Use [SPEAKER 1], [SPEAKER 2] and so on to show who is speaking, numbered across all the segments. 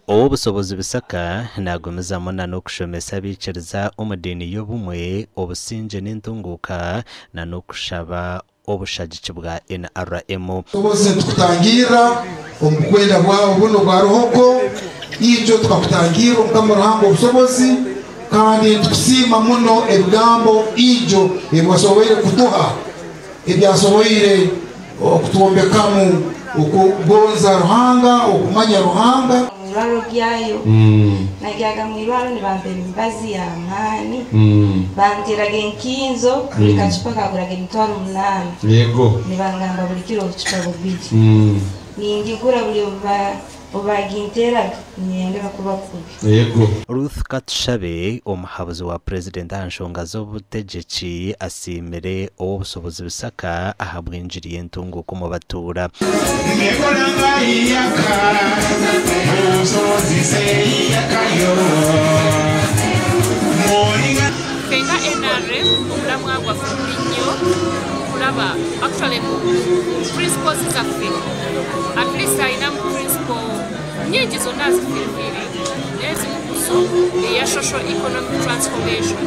[SPEAKER 1] Ow'obusobozi Bisaka nagumizamu na n'okushomesa abaikiriza omu diini y'obumwe, obusingye n'entunguuka na n'okushaba obushagiki bwa NRM.
[SPEAKER 2] Obusobozi nitukutangirra omu bukwenda bwawe bunu obwa Ruhoko, ijo tukakutangirra Omukama Ruhanga obusobozi, kandi nitukusiima muno ebigambo ijo ebi wasoboire kutuha, ebyasoboire okutwombekamu okugonza Ruhanga, okumanya Ruhanga.
[SPEAKER 3] Mwirwaro ryayo. Nagyaga mwirwaro nibampa emibazi y'amaani, banteraga enkinzo, buri kacupa kaguraga 800. Nibangamba buri kiro obucupa bubiri. Ningigura buri obu baginteraga ninyeyongera kuba kubi.
[SPEAKER 1] Ruth Katushabe, omuhabuzi wa Purezidenti aha nshonga z'obutegyeki asiimire Ow'obusobozi Bisaka ahabw'engiri y'entunguuka omu batuura.
[SPEAKER 4] Ffe nga nrm omulamwa gwaffe guli nnyo kulaba actually mu principles zaffe at least alinamu principle nyingi zonna azifilfilinga naye ezimu ku zo eya social economic transformation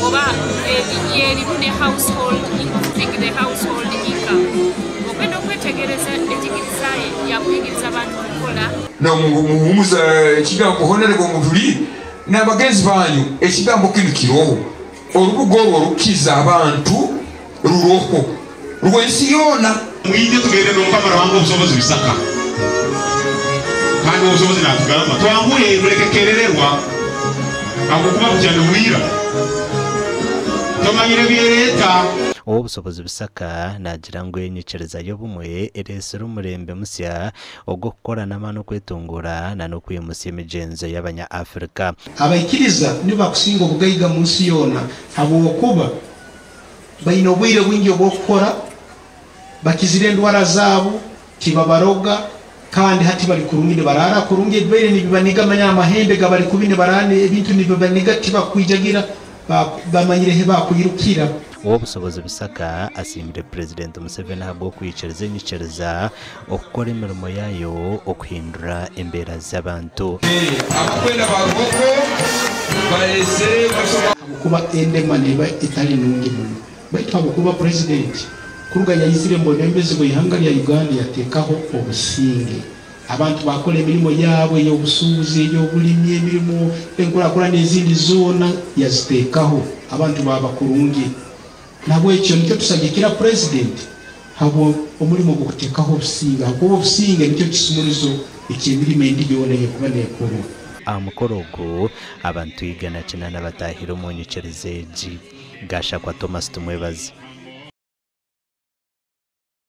[SPEAKER 4] oba yerimu ne household improving the household income okwenda okwetegereza enjigiriza ye yakuyigiriza bantu kukola.
[SPEAKER 5] Nomuhumuza ekigambo hona nibwo ngu tuli nabagenzi banyu, ekigambo kinu kiroho, orubuga oru orukukiza abantu ruroho rwensi yona.
[SPEAKER 6] Mwije tugende n'Omukama Ruhanga Obusobozi Bisaka. Kandi Owobusobozi natugamba twanguhe muleke kukerererwa habwokuba bukya nibwira. Tomanyire ebyereta.
[SPEAKER 1] Ow'obusobozi Bisaka naagira ngu enyikiriza y'obumwe ereetsire omurembe musya ogw'okukora n'amaani okwetunguura na n'okwimutsya emigyenzo y'abanya Africa.
[SPEAKER 7] Abaikiriza nibo bakusinga obugaiga mu nsi yoona habwokuba baine obwire bwingi obw'okukora, bakizire endwara zaabo, tibabaroga, kandi hati bari kurungi nibaraara kurungi, ebibaire nibibaniga manya amahembe gabari kubi nibaraara ebintu nibibaniga tibakwijagira bamanyire ahi bakwirukira.
[SPEAKER 1] Ow'obusobozi Bisaka asiimire Purezidenti Museveni ahabw'okwikiriza enyikiriza okukora emirimo yaayo okuhindura embeera z'abantu.
[SPEAKER 5] Abakwenda ba Ruhoko balesere basoma.
[SPEAKER 7] Habwokuba endema neeba etari nungi muno. Baitu habwokuba Purezidenti kuruga yaizire omu bwebembezi bw'eihanga lya Uganda yateekaho obusinge, abantu baakora emirimo yaabo ey'obusuubuzi, ey'obulimi, emirimo enkurakurana ezindi zoona yaziteekaho, abantu baaba kurungi. Nahabwekyo nikyo tusagikira Purezidenti habwa omurimo gw'okuteekaho obusinge ahakuba obusinge nikyo kisumurizo eky'emirimo endi yoona ey'ekuba neekorwa.
[SPEAKER 1] Aha mukoro ogu, abantu 108 bataahire omu nyikiriza egi. Gashakwa Thomas Tumwebaze.